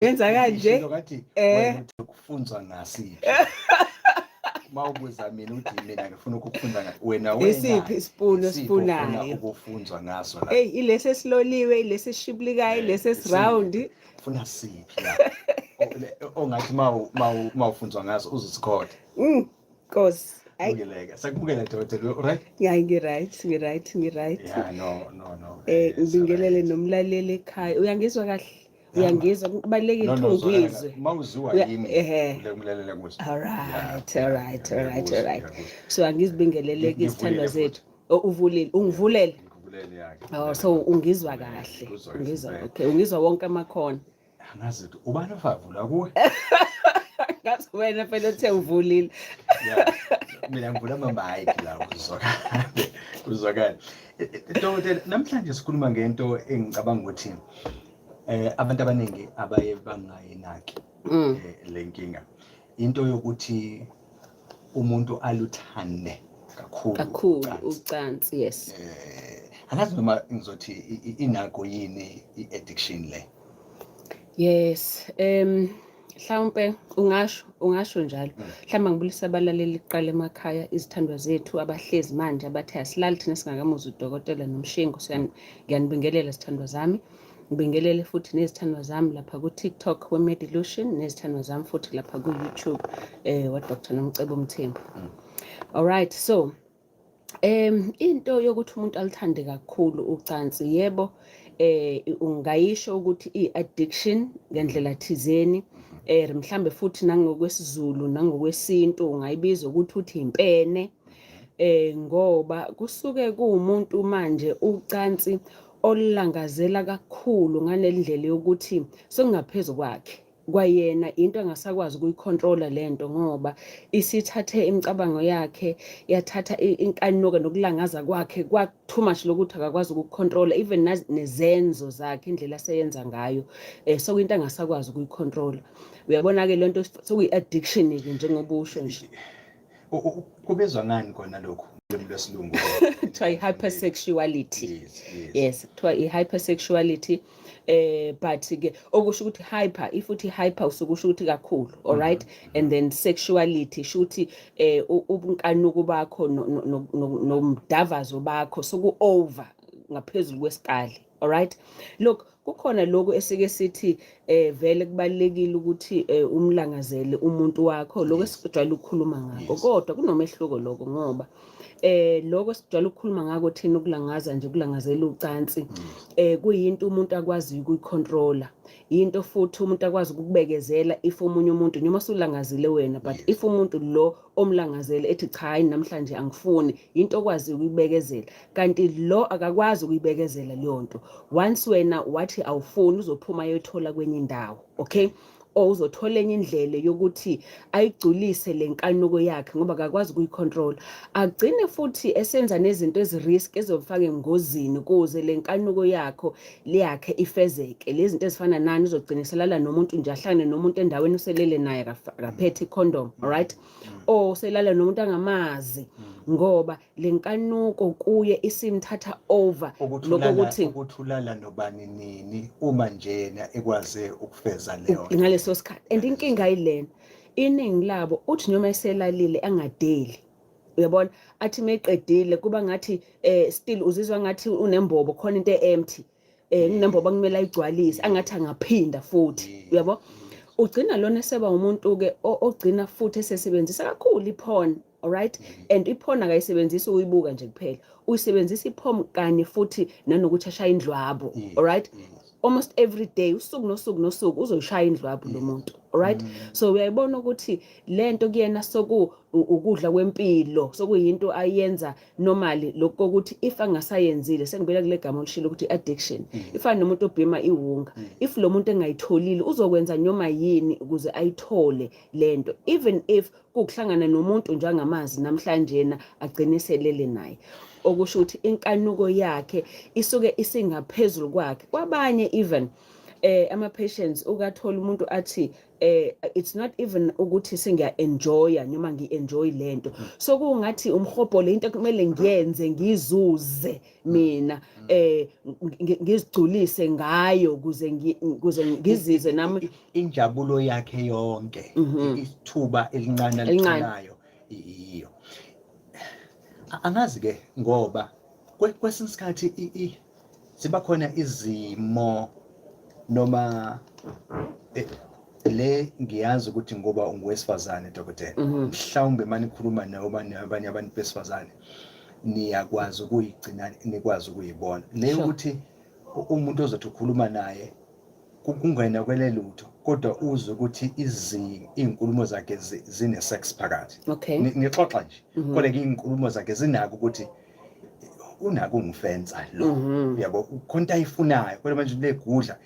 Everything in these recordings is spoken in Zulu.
Yenza kanje. Ngishilo ngathi wena uthi kufunzwa ngasiphi? Uma ubuza mina uthi mina ngifuna ukufunza wena wena. Isiphi isipuni isiphi ofuna osifunayo? Ukufunzwa ngaso la. Hey, ilesi esiloliwe, ilesi esishibilikayo, ilesi esiround. Ufuna siphi la? Ongathi ma ufunzwa ngaso uzosikhotha. Nkosi. Hayi, Bukeleka. Sakubukela, dokotela, right? Hayi, ngi-right, ngi-right, ngi-right. Yeah, no. Ngibingelele nomlaleli ekhaya. Uyangizwa kahle? Uyangizwa? Kubalulekile No, ukuthi uzwakala ungizwe. Uma uziwa yimi, ule umlaleli akuzwa. All right, all right, all right, all right. Ngiyakuzwa. So angizibingelele ke izithandwa Ngivulile. Zethu. Oh, uvulile, ungivulele. Ngikuvulele yakhe. Oh, so ungizwa kahle. Ngikuzwa kahle Ungizwa, impela. okay, ungizwa wonke amakhona. Angazi ukuthi ubani ofavula kuwe. Ngathi wena phela uthe uvulile. Yeah. Mina ngivula ama-mic la kuzwakale. Kuzwakale. Dokotela, namhlanje sikhuluma ngento engicabanga ukuthi abantu abaningi abaye bangayinaki le nkinga. Into yokuthi umuntu aluthande kakhulu Kakhulu ucansi. Ucansi, yes. Angazi noma ngizothi inakho yini i-addiction le. Yes, mhlawumbe ungasho njalo. Mhlawumbe ngibulisa abalaleli kuqala emakhaya, izithandwa zethu abahlezi manje abathi asilali thina singakamuzwa udokotela nomshingo. Ngiyanibingelela, zithandwa zami. Ngibingelele futhi nezithandwa zami lapha ku-TikTok we-Medilution, nezithandwa zami futhi lapha ku-YouTube wa Dr. Nomcebo Mthembu. All right, so into yokuthi umuntu alithande kakhulu ucansi, yebo, ungayisho ukuthi i-addiction ngendlela thizeni, mhlambe futhi nangokwesiZulu nangokwesintu ungayibiza ukuthi uthi impene, ngoba kusuke kuwumuntu manje ucansi olulangazela kakhulu ngalendlela yokuthi sekungaphezulu kwakhe kwayena, into angasakwazi ukuyicontrola lento, ngoba isithathe imicabango yakhe, yathatha inkanuko nokulangaza kwakhe kwa too much lokuthi akakwazi ukucontrola even nezenzo zakhe, indlela aseyenza ngayo, sokuyinto angasakwazi ukuyicontrola. Uyabona ke lento sokuyi addiction ke, njengoba usho nje. Kubizwa ngani kona lokhu ngolimi lwesilungu? Kuthiwa i-hypersexuality. Yes. Yes, kuthiwa i-hypersexuality, but ke okusho ukuthi hyper, if uthi hyper usukusho ukuthi kakhulu, all right, and then sexuality shuthi ubunkanuko bakho nomdavazo bakho soku over ngaphezulu kwesikali. All right, look, kukhona lokhu esike sithi vele kubalekile ukuthi umlangazele umuntu wakho, lokho esijwayele ukukhuluma ngakho. Kodwa kunomehluko lokho, ngoba lokho sijwayele ukukhuluma ngakho thina, ukulangaza nje, ukulangazela ucansi, kuyinto umuntu akwaziyo ukuyicontrola, into futhi umuntu akwazi ukukubekezela if omunye umuntu, noma usulangazile wena, but if umuntu lo omlangazele ethi, "Cha, hayi, namhlanje angifuni," into okwazi ukuyibekezela. Kanti lo akakwazi ukuyibekezela leyo nto. Once wena wathi awufuni, uzophuma ayothola kwenye indawo, okay, or uzothola enye indlela yokuthi ayigculise le nkanuko yakhe, ngoba akakwazi ukuyicontrol. Agcine futhi esenza nezinto ezirisk ezofaka engozini ukuze le nkanuko yakho leyakhe ifezeke. Lezi zinto ezifana nani, uzogcina eselala nomuntu nje, ahlangane nomuntu endaweni, uselele naye, akaphethe icondom, alright, or uselala nomuntu angamazi, ngoba le nkanuko kuye isimthatha over. Ukuthi lokho ulala ukuthi ukuthi ulala nobani nini uma nje yena ekwaze ukufeza leyo nto. Ngaleso sikhathi. And inkinga yilena, iningi labo uthi noma eselalile angadeli, uyabona, athi meqedile kuba ngathi still uzizwa ngathi unembobo khona, into empty, kunembobo kumele ayigcwalise, angathi angaphinda futhi, uyabo. Ugcina lona eseba umuntu ke ogcina futhi esesebenzisa kakhulu iporn, alright, and iporn akayisebenzisi uyibuka nje kuphela, uyisebenzisa iporn kanye futhi nanokuthi ashaye indlwabo, alright, almost every day, usuku nosuku nosuku uzoyishaya indlwabo lo muntu, alright. So uyayibona ukuthi lento kuyena soku ukudla kwempilo, sokuyinto ayenza normally, lokho kokuthi if angasayenzile, sengibela kule gama olishilo ukuthi addiction, ifana nomuntu obhema iwunga. If lo muntu engayitholile, uzokwenza noma yini ukuze ayithole lento, even if kukuhlangana nomuntu nje angamazi namhlanje na agcine selele naye, okusho ukuthi inkanuko yakhe isuke isingaphezulu kwakhe. Kwabanye even Ama patients ukathola umuntu athi it's not even ukuthi sengiya enjoya noma ngi enjoy lento, so kungathi umhobholo, into kumele ngiyenze ngizuze mina, ngizigculise ngayo ukuze ngizizwe nami. Injabulo yakhe yonke, isithuba elincane Elincane. alitholayo iyo. Angazi ke ngoba kwesinye isikhathi ziba khona izimo noma le ngiyazi ukuthi ngoba ungowesifazane, dokotela, mhlawumbe manikhuluma noma nabanye abantu besifazane niyakwazi ukuyigcina, nikwazi ukuyibona le ukuthi umuntu ozothi ukhuluma naye kungena kwelelutho, kodwa uzwe ukuthi iy'nkulumo zakhe zine-sex phakathi. Ngixoxa nje, kodwa ke iy'nkulumo zakhe zinako ukuthi unako ungifensa lo, uyabo, khona into ayifunayo, kodwa manje legudla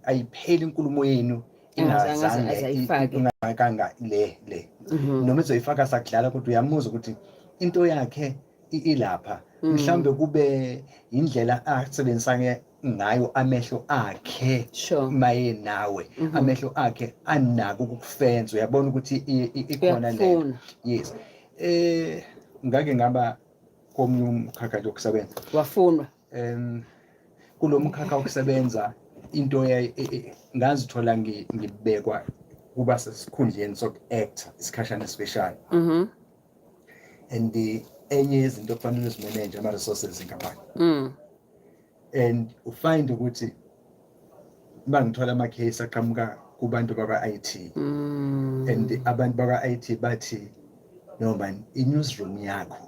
ayipheli inkulumo yenu Engazange ingazange aze ayifake. Ingakanga le noma izoyifaka sakudlala, kodwa uyamuzwa ukuthi into yakhe ilapha. Mhlawumbe kube indlela asebenzisa ngayo amehlo akhe maye nawe, amehlo akhe anako ukukufensa, uyabona ukuthi ikhona le. Uyakufuna. Yes, ngake ngaba komunye umkhakha nje wokusebenza. Wafunwa. Kulo mkhakha wokusebenza into ngazithola ngibekwa kuba sesikhundleni soku-act isikhashana esifishane and enye yezinto okufanele uzimanage ama-resources inkampani and ufind ukuthi uma ngithola ama-case aqhamuka kubantu bakwa-IT and abantu bakwa-IT bathi, "No man, i-newsroom yakho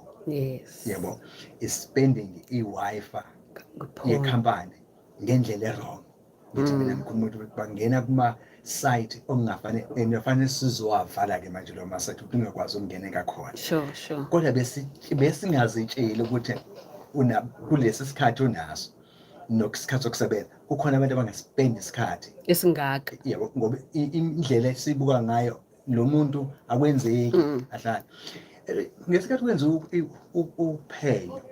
yabo is spending i-Wi-Fi Good point. yekhampani ngendlela e-wrong." Ngithi mina ngikhuluma ukuthi bangena kuma-site okungafanele and fanele sizowavala-ke manje lo ma-site ukuthi ungakwazi ukungeneka khona. Sure sure Kodwa besingazitsheli ukuthi una kulesi sikhathi unaso nokusikhathi sokusebenza kukhona abantu abangaspendi isikhathi esingaka. Yebo, ngoba indlela esibuka ngayo lo muntu akwenzeki ahlale. Ngesikhathi kwenziwa uphenyo,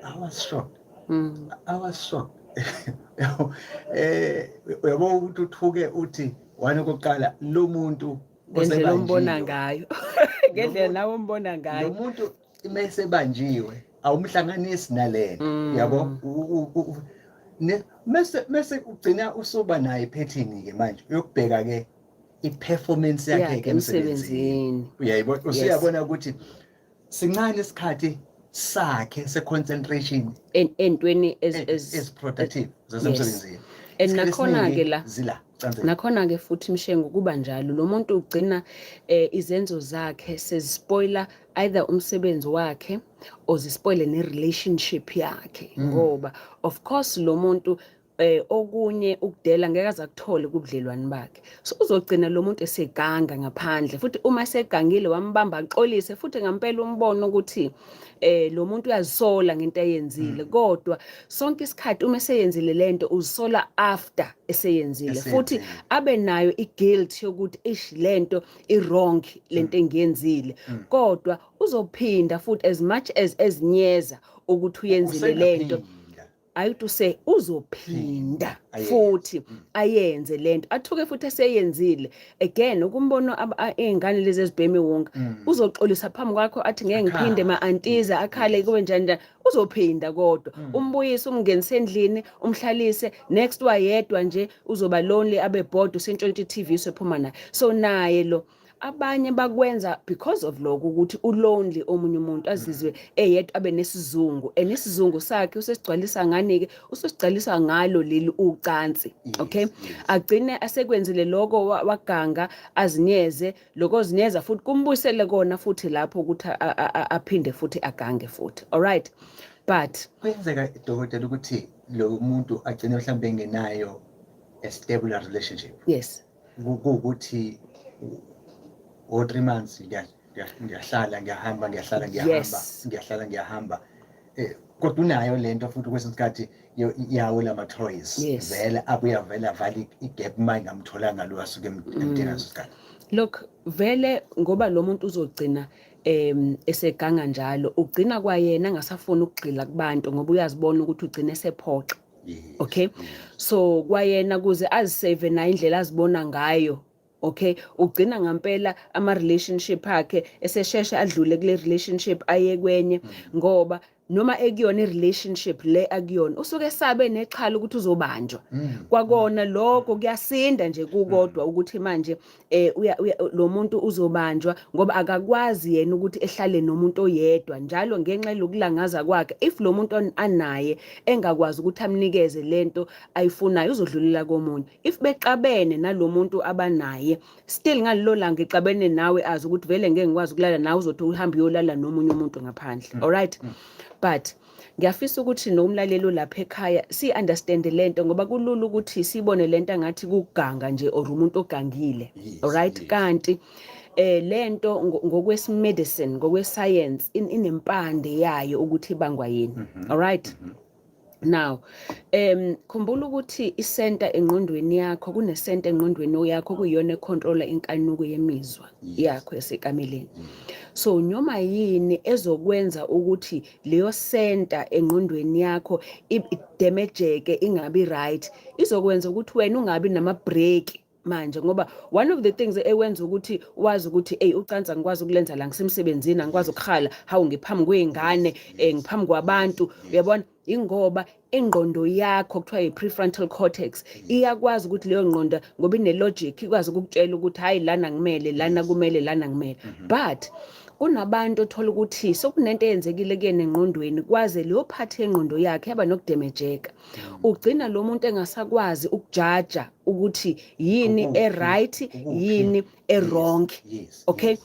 I was shocked. I was shocked. Yabo, uyabo ukuthi uthuke uthi wani okokuqala lo muntu Ngendlela ombona osebanjiwe. ngayo, ngendlela nawe ombona ngayo. Lo muntu mesebanjiwe awumhlanganisi nalento, yabo. Mese ugcina usuba nayo iphethini ke manje uyokubheka ke i-performance yakhe yakhe ke emsebenzini. Emsebenzini. Uyayibona, usuyabona ukuthi sincane isikhathi sakhe se-concentration entweni as productive zasemsebenzini. And Isikhathi nakhona-ke esiningi la zila cansini. Nakhona-ke futhi, Mshengu, kuba njalo, lo muntu ugcina izenzo zakhe sezispoila either umsebenzi wakhe or zispoile ne-relationship yakhe, ngoba of course lo muntu okunye ukudela ngeke aze akuthole kubudlelwane bakhe, so uzogcina lo muntu eseganga ngaphandle. Futhi uma esegangile wambamba axolise futhi ngampela, umbone ukuthi lo muntu uyazisola ngento ayenzile, kodwa sonke isikhathi uma eseyenzile lento uzisola after eseyenzile futhi. Eseyenzile. Abe nayo i-guilt yokuthi ish, lento i-wrong, lento engiyenzile, kodwa uzophinda futhi as much as ezinyeza ukuthi uyenzile lento. Usengaphinda. Ayithi use uzophinda Ayenze. futhi ayenze lento, athuke futhi eseyenzile again. Ukumbona iy'ngane lezi ezibhema iwunga, uzoxolisa phambi kwakho athi ngeke ngiphinde, Akhale. ma-antiza, akhale, kube njani njani, uzophinda. Kodwa umbuyise, umngenise endlini, umhlalise next wayedwa nje, uzoba lonely, abe bored, usentshontsha i-TV usephuma naye. So naye lo abanye bakwenza because of lokho ukuthi ulonely, omunye umuntu azizwe eyedwa, abe nesizungu, and isizungu sakhe usesigcwalisa ngani-ke? Usesigcwalisa ngalo leli ucansi. Okay, agcine asekwenzile lokho, waganga, azinyeze lokho, ozinyeza futhi kumbuyisele kona futhi lapho ukuthi aphinde futhi agange futhi. Alright, but Kuyenzeka, dokotela, ukuthi lo muntu agcine mhlawumbe engenayo a stable relationship? Yes. Kuwukuthi o 3 months ngiyahlala ngiyahamba, ngiyahlala ngiyahamba, ngiyahlala ngiyahamba, kodwa unayo lento futhi kwesinye isikhathi yawo lama toys, vele abuya vele avale igap uma engamtholanga lo asuke emdinga ngaso sikhathi. Look, vele ngoba lo muntu uzogcina eseganga njalo, ugcina kwayena engasafuni ukugxila kubantu ngoba uyazibona ukuthi ugcina esephoxa. Okay, so kwayena kuze azisave naye indlela azibona ngayo, okay, ugcina ngampela ama relationship akhe eseshesha adlule kule relationship aye kwenye, ngoba noma ekuyona i-relationship le akuyona usuke esabe nexhala ukuthi uzobanjwa. Kwakona lokho kuyasinda nje kukodwa ukuthi manje lo muntu uzobanjwa, ngoba akakwazi yena ukuthi ehlale nomuntu oyedwa njalo ngenxa yokulangaza kwakhe. If lo muntu anaye engakwazi ukuthi amnikeze lento ayifunayo, uzodlulela komunye. If bexabene nalo muntu abanaye, still ngalelo langa exabene nawe, azi ukuthi vele ngeke ngikwazi ukulala nawe, uzothi uhambe uyolala nomunye umuntu ngaphandle. Alright, but ngiyafisa ukuthi nomlaleli olapha ekhaya si-understand lento, ngoba kulula ukuthi sibone lento angathi kuganga nje or umuntu ogangile. Alright, kanti lento ngokwes-medicine, ngokwe-science, inempande yayo ukuthi ibangwa yini. Alright, now khumbula ukuthi i-center engqondweni yakho, kune-center engqondweni yakho kuyiyona econtrola inkanuko yemizwa yakho yasekameleni. So noma yini ezokwenza ukuthi leyo center engqondweni yakho idamageke, ingabi right, izokwenza ukuthi wena ungabi nama break manje, ngoba one of the things ewenza ukuthi wazi ukuthi, hey, ucansi angikwazi ukulenza la ngisemsebenzini, angikwazi ukuhala, hawu, ngiphambi kwey'ngane, ngiphambi kwabantu, uyabona, ingoba ingqondo yakho kuthiwa i-prefrontal cortex iyakwazi ukuthi leyo ngqondo, ngoba ine-logic, ikwazi ukukutshela ukuthi hayi, lana kumele, lana kumele, lana kumele. But kunabantu othola ukuthi sokunento eyenzekile kuyena engqondweni, kwaze leyo part yengqondo yakhe yaba nokudamageka, ugcina lo muntu engasakwazi ukujaja ukuthi yini Ukuphi, e-right, ukuphi. yini e-wrong. Okay.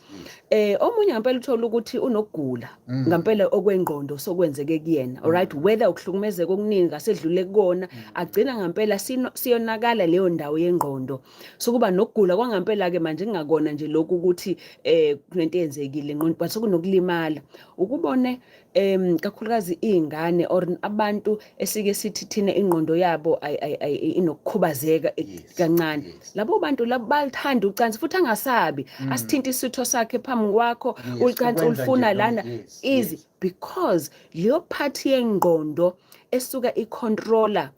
Omunye ngempela uthola ukuthi unokugula ngempela okwengqondo sokwenzeke kuyena, alright, whether ukuhlukumezeka okuningi asedlule kukona, agcina ngempela siyonakala leyo ndawo yengqondo, sokuba nokugula kwangempela ke manje, kungakona nje lokhu ukuthi kunento eyenzekile engqondo, but sokunokulimala ukubone kakhulukazi izingane or abantu esike sithi thina ingqondo yabo inokukhubazeka kancane. Labo bantu labo balithanda ucansi futhi angasabi asithinta isitho sakhe phambi kwakho. Ucansi ukwenza ulifuna nje lana easy, because leyo part yengqondo esuka icontroller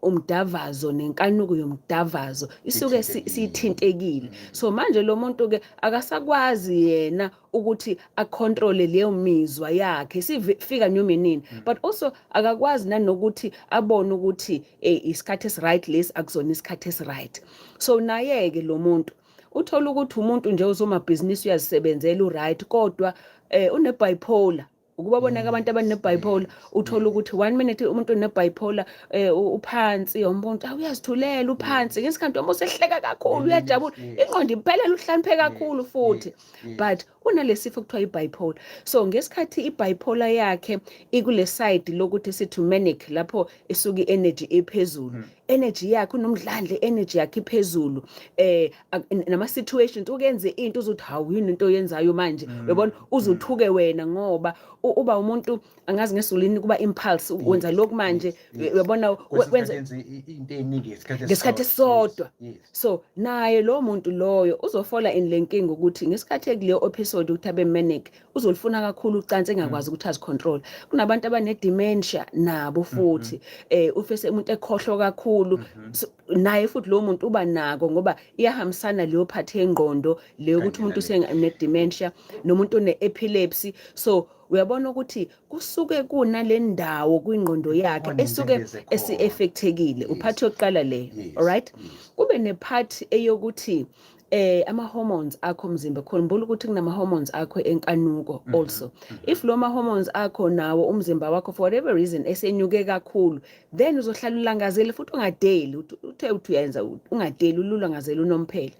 umdavazo nenkanuko yomdavazo isuke Ithintekile. sithintekile. So manje lo muntu ke akasakwazi yena ukuthi acontrole leyo mizwa yakhe sifika noma nini, but also akakwazi nanokuthi abone ukuthi isikhathi esiright lesi, akuzona isikhathi esiright. So naye ke lo muntu uthola ukuthi umuntu nje usomabhizinisi, uyazisebenzela, uright, kodwa une bipolar. Ukuba bonke abantu abane-bipolar, uthola ukuthi one minute umuntu one-bipolar uphansi, umuntu awuyazithulela, uphansi, ngesikhathi uma usehleka kakhulu, uyajabula, ingqondo imphelela, uhlakaniphe kakhulu futhi, but unalesifo kuthiwa i-bipolar. So ngesikhathi i-bipolar yakhe ikule side lokuthi sithi manic, lapho isuka i-energy iphezulu, energy yakhe unomdlandla, energy yakhe iphezulu, nama situations ukenze into uzothi, hawu, yini into oyenzayo manje? Uyabona, uzuthuke wena, ngoba uba umuntu, angazi ngesulini, kuba impulse, wenza lokhu manje, uyabona, wenza wenza into eningi ngesikhathi ngesikhathi esisodwa. So naye lo muntu loyo uzofola in le nkinga ukuthi ngesikhathi ekuleyo episode ukuthi abe manic, uzolifuna kakhulu ucansi, engakwazi ukuthi azicontrol. Kunabantu abane dementia nabo futhi, ufese umuntu ekhohlwa kakhulu. So, naye futhi lo muntu uba nako, ngoba iyahambisana leyo part yengqondo leyo ukuthi Kanye umuntu nale. usene dementia nomuntu one epilepsy. So uyabona ukuthi kusuke kunale ndawo kwingqondo yakhe Kukhona esuke into ekhona. esi-affectekile. Upart yokuqala leyo. Alright, kube nepart eyokuthi ama hormones akho umzimba. Khumbula ukuthi kunama hormones akho enkanuko also. If lo ma hormones akho nawo umzimba wakho for whatever reason esenyuke kakhulu, then uzohlala ulangazele futhi ungadeli, uthe uthi uyenza ungadeli, ululangazele unomphela.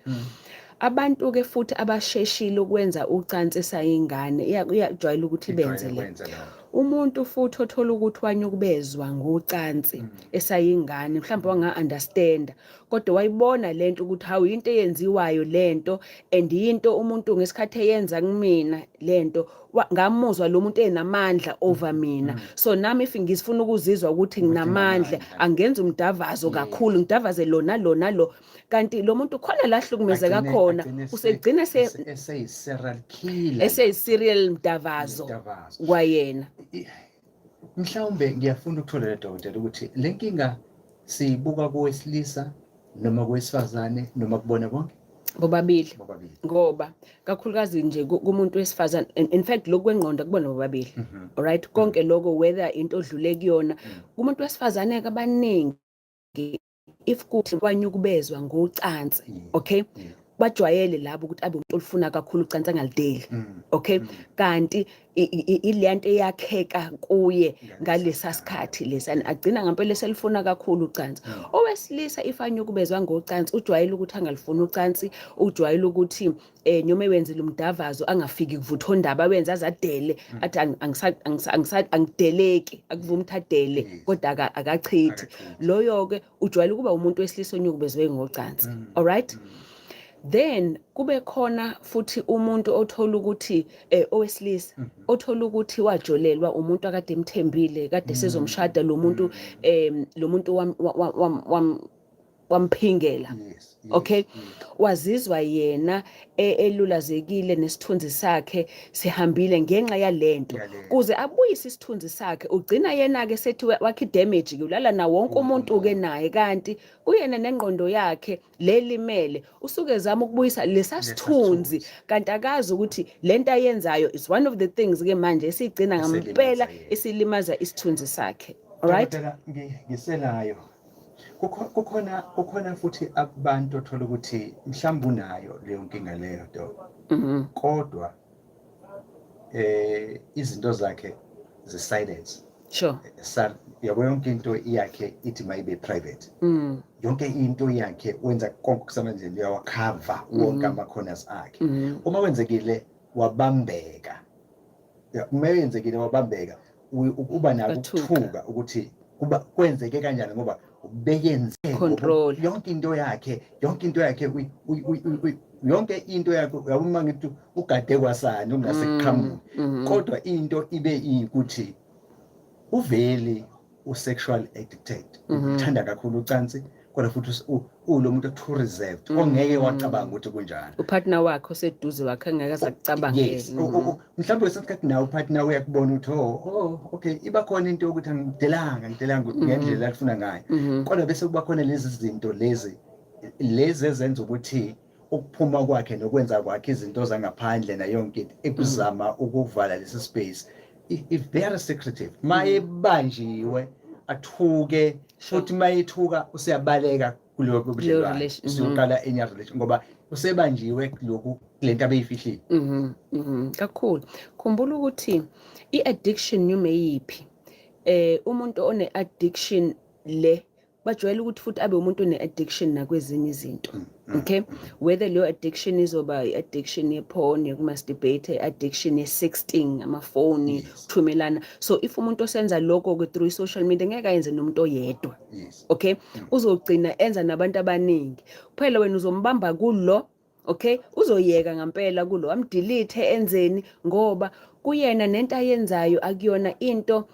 Abantu ke futhi abasheshile ukwenza ucansi esayingane iyajwayela ukuthi benze Ijwayele le ukwenza lokho. Umuntu futhi othola ukuthi wanyukubezwa ngocansi esayingane, mhlawumbe wanga-understanda, kodwa wayibona lento ukuthi hawu, into eyenziwayo lento, and into umuntu ngesikhathi eyenza kumina lento, ngamuzwa lo muntu enamandla over mina. So nami if ngifuna ukuzizwa ukuthi nginamandla, nginamandla. angenza umdavazo kakhulu, ngidavaze lona lona lo, kanti lo muntu khona la hlukumezeka khona, Agcine usegcina eseyi-serial killer. Eseyi-serial mdavazo Mdavazo. kwayena. Mhlawumbe ngiyafuna ukuthola le dokotela ukuthi le nkinga siyibuka kowesilisa noma kowesifazane noma kubona bonke? Bobabili. Bobabili. Ngoba kakhulukazi nje kumuntu wesifazane, in fact lokhu kwengqondo kubona bobabili. Alright, konke lokho whether into odlule kuyona, kumuntu wesifazane kabaningi if kuthi kwanyukubezwa ngocansi, okay, bajwayele labo ukuthi abe umuntu olufuna kakhulu ucansi angalideli, okay, kanti ileyanto eyakheka kuye ngalesa sikhathi lesana agcina ngempela selifuna kakhulu ucansi. Owesilisa if anyukubezwa ngocansi ujwayele ukuthi angalifuni ucansi, ujwayele ukuthi noma ewenzile umdavazo angafiki kuvuthondaba, awenze azadele, athi angideleki, akuvumi ukuthi adele, kodwa akachithi. Akachithi. Loyo ke ujwayele ukuba umuntu wesilisa onyukubezwe ngocansi. Alright, then kube khona futhi umuntu othola ukuthi owesilisa othola ukuthi wajolelwa umuntu akade emthembile, kade sezomshada lo muntu, lo muntu wam wam wam wamphingela. Okay, wazizwa yena elulazekile nesithunzi sakhe sihambile ngenxa yalento. Yalento. Kuze abuyise isithunzi sakhe ugcina yena ke sethi wakhe damage ke, ulala na wonke umuntu ke naye, kanti kuyena nengqondo yakhe lelimele, usuke ezama ukubuyisa lesa sithunzi, kanti akazi ukuthi lento ayenzayo is one of the things ke manje esigcina Esilimaza ngempela yena. esilimaza isithunzi sakhe. Alright. Dokotela, ngiselayo. Kukhona futhi abantu othola ukuthi mhlawumbe unayo leyo nkinga leyo do. Kodwa izinto zakhe zi silence. Sa yabo yonke into yakhe ithi mayibe private. Yonke into yakhe wenza konke kusamandleni, uyawakhava wonke ama corners akhe. Uma kwenzekile wabambeka. Ya, uma yenzekile wabambeka uba nako Wathuka. ukuthuka ukuthi kuba kwenzeke kanjani, ngoba beyenze ngoba Control. yonke into yakhe yonke into yakhe, uyabona uma ngithi ugade kwasani ungase kuqhamuke, kodwa into ibe iyikuthi uveli u-sexual addicted, uthanda kakhulu ucansi, kodwa futhi ulo muntu too reserved ongeke wacabanga ukuthi kunjalo. Upartner wakhe oseduze wakhe angeke aze akucabangele. Yes. Mhlawumbe kwesinye isikhathi nawe upartner uyakubona ukuthi oh, okay, iba khona into yokuthi angidelanga ngendlela afuna ngayo, kodwa bese kuba khona lezi zinto lezi ezenza ukuthi ukuphuma kwakhe nokwenza kwakhe izinto zangaphandle nayo yonke into ekuzama ukuvala lesi space i very secretive. Mayebanjiwe athuke, futhi mayethuka useyabaleka kuleyo budlelwane, relation, usuqala enye relation ngoba usebanjiwe kulokhu kulento abeyifihlile. Kakhulu. Khumbula ukuthi i-addiction noma eyiphi, umuntu one addiction le bajwayele ukuthi futhi abe umuntu one-addiction nakwezinye izinto, okay, whether leyo addiction izoba i-addiction ye-porn, yokumasturbate, i-addiction ye-sexting, amafoni, ukuthumelana. So if umuntu osenza lokho-ke through i-social media, ngeke ayenze nomuntu oyedwa. Okay, uzogcina enza nabantu abaningi. Kuphela wena uzombamba kulo, okay, uzoyeka ngempela kulo, amdelete, enzeni, ngoba kuyena nento ayenzayo akuyona into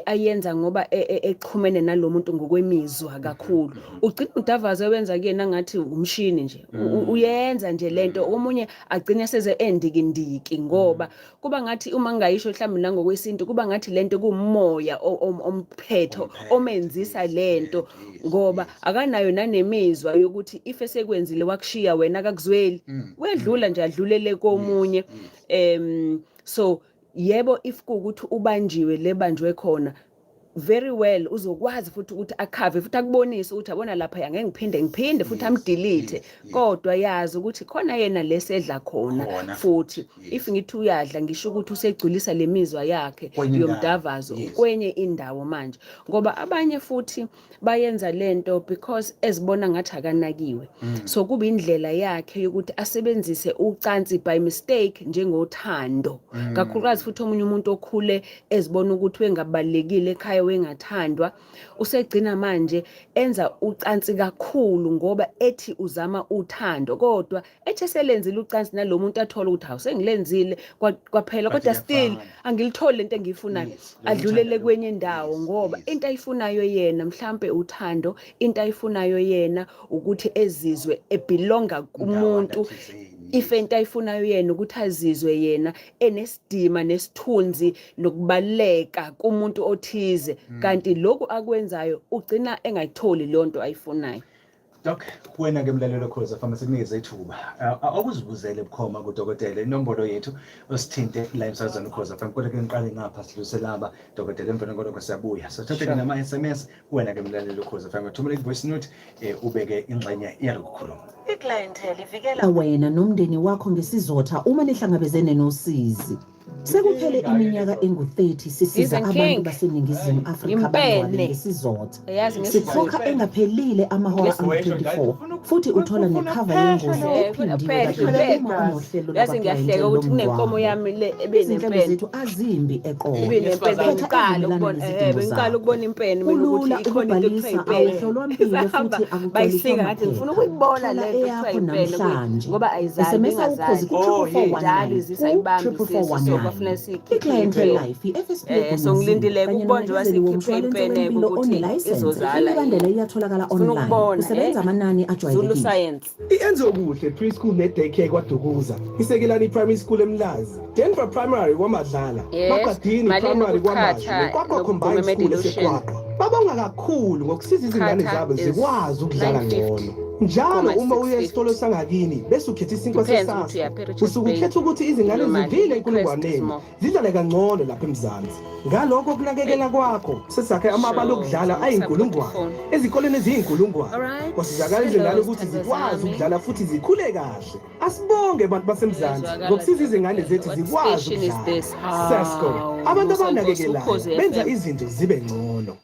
ayenza ngoba exhumene nalomuntu ngokwemizwa kakhulu. Ugcina udavaza wenza kuyena ngathi umshini nje. Uyenza nje lento, omunye agcine seze endikindiki, ngoba kuba ngathi uma ngingayisho mhlawumbe nangokwesintu, kuba ngathi lento kuumoya omphetho Omphetho, omenzisa lento, ngoba akanayo nanemizwa yokuthi if esekwenzile wakushiya wena akakuzweli, wedlula nje adlulele komunye. So yebo, if kuwukuthi ubanjiwe le banjwe khona very well, uzokwazi futhi ukuthi akhave futhi akubonise ukuthi abona lapha angeke ngiphinde futhi amdelete, kodwa yazi ukuthi khona yena lesedla khona Khona futhi. Yes. If ngithi uyadla, ngisho ukuthi usegculisa lemizwa yakhe Kwenye indawo. yomdavazo kwenye indawo manje, ngoba abanye futhi bayenza lento because ezibona ngathi akanakiwe, so kuba indlela yakhe yokuthi asebenzise ucansi by mistake njengothando, kakhulukazi futhi omunye umuntu okhule ezibona ukuthi wengabalekile ekhaya, wengathandwa, usegcina manje enza ucansi kakhulu ngoba ethi uzama uthando, kodwa ethi eselenzile ucansi nalo muntu athola ukuthi hawu, sengilenzile kwaphela, But kodwa still iyafana. angilitholi lento engiyifunayo, Yes, lo adlulele uthanda kwenye indawo, ngoba into ayifunayo yena mhlambe uthando, into ayifunayo yena ukuthi ezizwe ebelonga kumuntu. Ndawana thizeni. If into ayifunayo yena ukuthi azizwe yena enesidima nesithunzi nokubaluleka kumuntu othize, kanti lokhu akwenzayo ugcina engayitholi leyo nto ayifunayo. Doc, wena ke mlaleli Ukhozi FM, sikunikeze ithuba. Awukuzibuzele bukhoma kudokotela. Inombolo yethu osithinte la emsakazweni Ukhozi FM. Kodwa ke ngiqale ngapha sidlulise laba, dokotela, emveni kwalokho siyabuya. Sothathe ke nama SMS. Wena ke mlaleli Ukhozi FM, thumela i-voice note, ubeke ingxenye yalokukhuluma. I-Clientele ivikela wena nomndeni wakho ngesizotha uma nihlangabezene nosizi. Sekuphele iminyaka engu-30 sisiza abantu baseNingizimu Afrika bangcwabe ngesizotha. Sikhokha engaphelile amahora angu-24 futhi uthola nekhava yengozi ephindiwe kabili uma unohlelo Yazi ngiyahleka ukuthi kunenkomo yami le Izinhlelo zethu azimbi eqolo. Khetha evumelana nezidingo Bengiqala ukubona impene mina Kulula ukuthi ikhona into ekuthiwa ukubhalisa, impene. awuhlolwa mpilo futhi akugcwaliswa Bayisika ngathi ngifuna maphepha. ukuyibona Thola le nto ekuthiwa eyakho impene namhlanje. ngoba ayizali SMS ukhozi ingazali. ku-44419 Njalo izisa ayibambi ku-44419. isisu, so kwafuneka siyikhiphe I-Clientele impene. Life i-FSP So egunyaziwe ngilindile kanye ukubona njengoba nomnikezeli sikhiphe womshwalense impene wempilo ukuthi onelayisense. izozala Imibandela yini. iyatholakala Sifuna online. ukubona Kusebenza amanani Zulu ajwayelekile. science. I-Enzokuhle Preschool ne-Daycare KwaDukuza, iSekelani Primary School eMlazi, Denver Primary KwaMadlala, Yes. Magadini Malini Primary KwaMashu ukuchatha neQwaqwa nokugoma Combined School i-dilution? eseQwaqwa. Babonga kakhulu ngokusiza izingane Chatha zabo is zikwazi ukudlala 950 ngcono. Njalo comma uma uya 650. esitolo sangakini bese ukhetha isinkwa Depends ukuthi seSasko, uyaphi eRichards usuke Bay. ukhetha ukuthi izingane Leyo mali. zivile Crest is enkulungwaneni more. zidlale kangcono lapha eMzansi. Ngalokho kunakekela kwakho sesakhe amabala Sure. okudlala Support ayinkulungwane phone. ezikoleni eziyinkulungwane. Alright. Kwasizakala Hello, izingane ukuthi sithandwa zikwazi sami. ukudlala futhi zikhule kahle. Asibonge bantu baseMzansi Uyezwakala, ngokusiza izingane dokotela. zethu What zikwazi station is ukudlala. this? Sasco, Hawu, abantu Musa Nkosi, abanakekelayo Ukhozi benza FM. izinto zibe ngcono.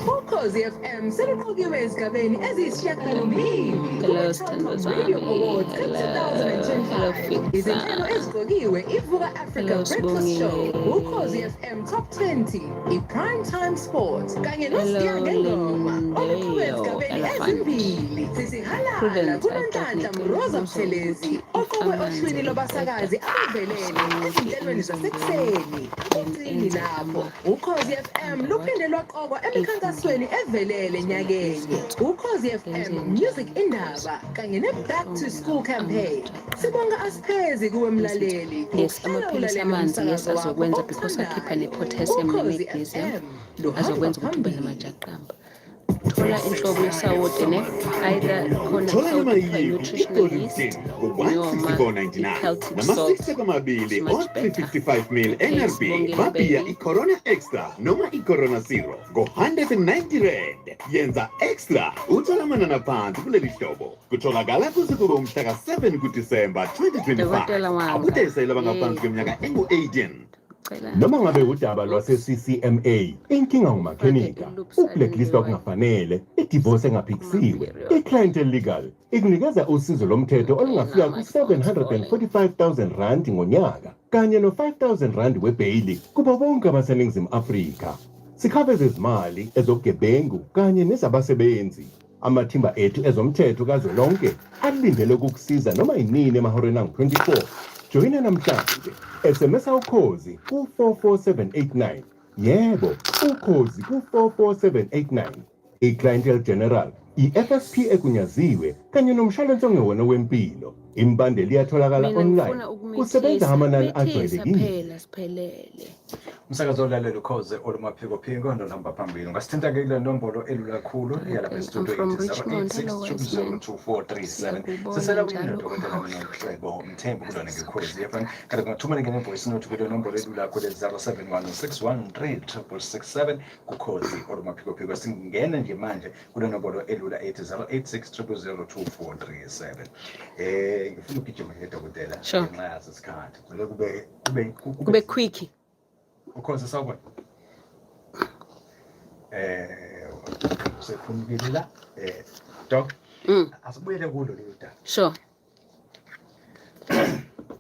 Ukhozi FM seluqokiwe ezigabeni eziyisishiyagalombili Hello, kuma-Telkom sithandwa Radio sami. Awards Hello. Hello, ka-2025. Fixa. Izinhlelo eziqokiwe: iVuka Africa Hello, Breakfast Show, Sibongile. Ukhozi FM Top 20, i-Prime Time Sport kanye Hello, noSiya Ngengoma oluqokwe Lindeyo ezigabeni Elephant. ezimbili. Sisihalala Prudence, I kuNonhlanhla thought Mroza ngicela Buthelezi ukuthi oqokwe amanzi ohlwini lwabasakazi abavelele ezinhlelweni zasekuseni. Akugcini lapho, Ukhozi FM luphinde lwaqokwa emikhankasweni evelele nyakenye, Ukhozi FM Music Indaba kanye ne-Back to School Campaign. Sibonga asiphezi kuwe mlaleli Yes, ngokuhlala amaphilisi ulalele amanzi, yes, umsakazo wakho azokwenza because akhipha othandayo. ne-potassium Ukhozi ne-magnesium, FM luhamba azokwenza ukuthi ube phambili. namajaqamba. Thola inhlobo yosawoti ne either khona Thola noma isawoti ekuthiwa yiyiphi i-nutritional i-Golden yeast Tin noma ngo-164.99 i-Celtic nama salt. 6 amabili It's much better. o-355 ml Okay, NRB Sibongile babhiya baby. i-Corona Extra noma i-Corona Zero ngo-R190. Yenza extra, uthola amanani aphansi kuleli hlobo. Kutholakala kuze kube umhla ka-7 kuDisemba 2025. Dokotela wanga. Abudayisela abangaphansi Yey. kweminyaka engu-18. Cela Noma ngabe udaba lwase-CCMA, inkinga ngumakhenika, uku-blacklistwa okungafanele, idivorce engaphikisiwe, i-Clientele Legal ikunikeza usizo lomthetho olungafika ku-R745 000 ngonyaka kanye no-R5 000 webheyili kubo bonke abaseNingizimu Afrika. Sikhava ezezimali, ezobugebengu kanye nezabasebenzi. Amathimba ethu ezomthetho kazwelonke alindele ukukusiza noma yinini emahoreni angu-24. Joyina namhlanje, SMS Ukhozi ku-44789. Yebo, Ukhozi ku-44789. I-Clientele General, i-FSP egunyaziwe kanye nomshwalense ongewona wempilo. Imibandela iyatholakala Mina online. ngifuna Kusebenza ukumithisa amanani mithisa ajwayelekile. phela siphelele. Umsakazo olalela Ukhozi olumaphikophiko noluhamba phambili. Ungasithinta-ke kule nombolo elula kakhulu yalapha I'm estudio from ethi Richmond. Hello, Wiseman. 086 0002437. Siyakubona Sisela kuyini njalo nodokotela uma udlula. Nocebo Mthembu kulona ngeKhozi FM. Kanti kungathumela ke ne-voice note kule nombolo elula kule 071 613 667 kuKhozi olumaphikophiko. Singena nje manje kule nombolo elula ethi 086 0002437. Ngifuna ukugijima ke, dokotela, ngenxa yaso isikhathi. Kumele kube Kube quick. Ukhozi, sawubona. Usephumukile la. Doc, asibuyele kulo lolu daba. Sure.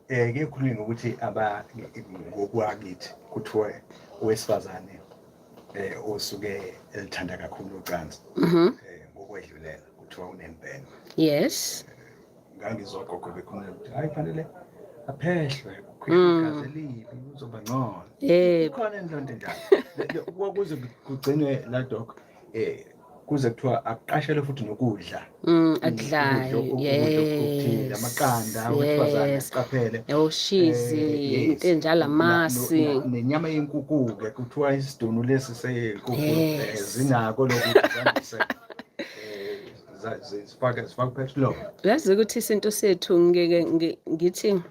Ke khulunywe ngokuthi aba ngokwakithi kuthiwa owesifazane osuke elithanda kakhulu ucansi ngokwedlulela kuthiwa unempene. Ngangizwa gogo bekhuluma ukuthi hayi, fanele aphehlwe, kukhishwe igazi elibi, uzoba ngcono. Ikhona into enjalo. Kwakuze kugcinwe la, doc. Kuze kuthiwa akuqashelwe futhi nokudla. Akudlayo. Ukudla okuthile, amaqanda wesifazane aqaphele. Oshizi, into enjalo, amasi. Nenyama yenkukhu-ke, kuthiwa isidunu lesi senkukhu zinako lokhu zandise zifake upetrol. Uyazi ukuthi isintu sethu, ngike ngithi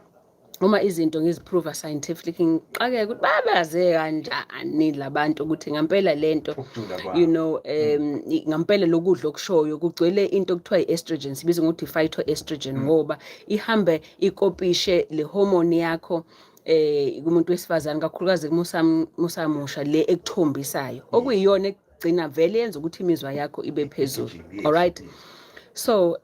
uma izinto ngiziprova scientifically, ngiqakeke ukuthi babaze kanjani labantu ukuthi ngempela lento Ukujula kwayo. Ngampela lokudla okushoyo kugcwele into okuthiwa i-estrogen, sibiza ngokuthi i-phytoestrogen, ngoba ihambe ikopishe le hormone yakho kumuntu wesifazane, kakhulukazi kumusamusha, le ekuthombisayo, okuyiyona ekugcina vele yenza ukuthi imizwa yakho ibe phezulu. Alright, so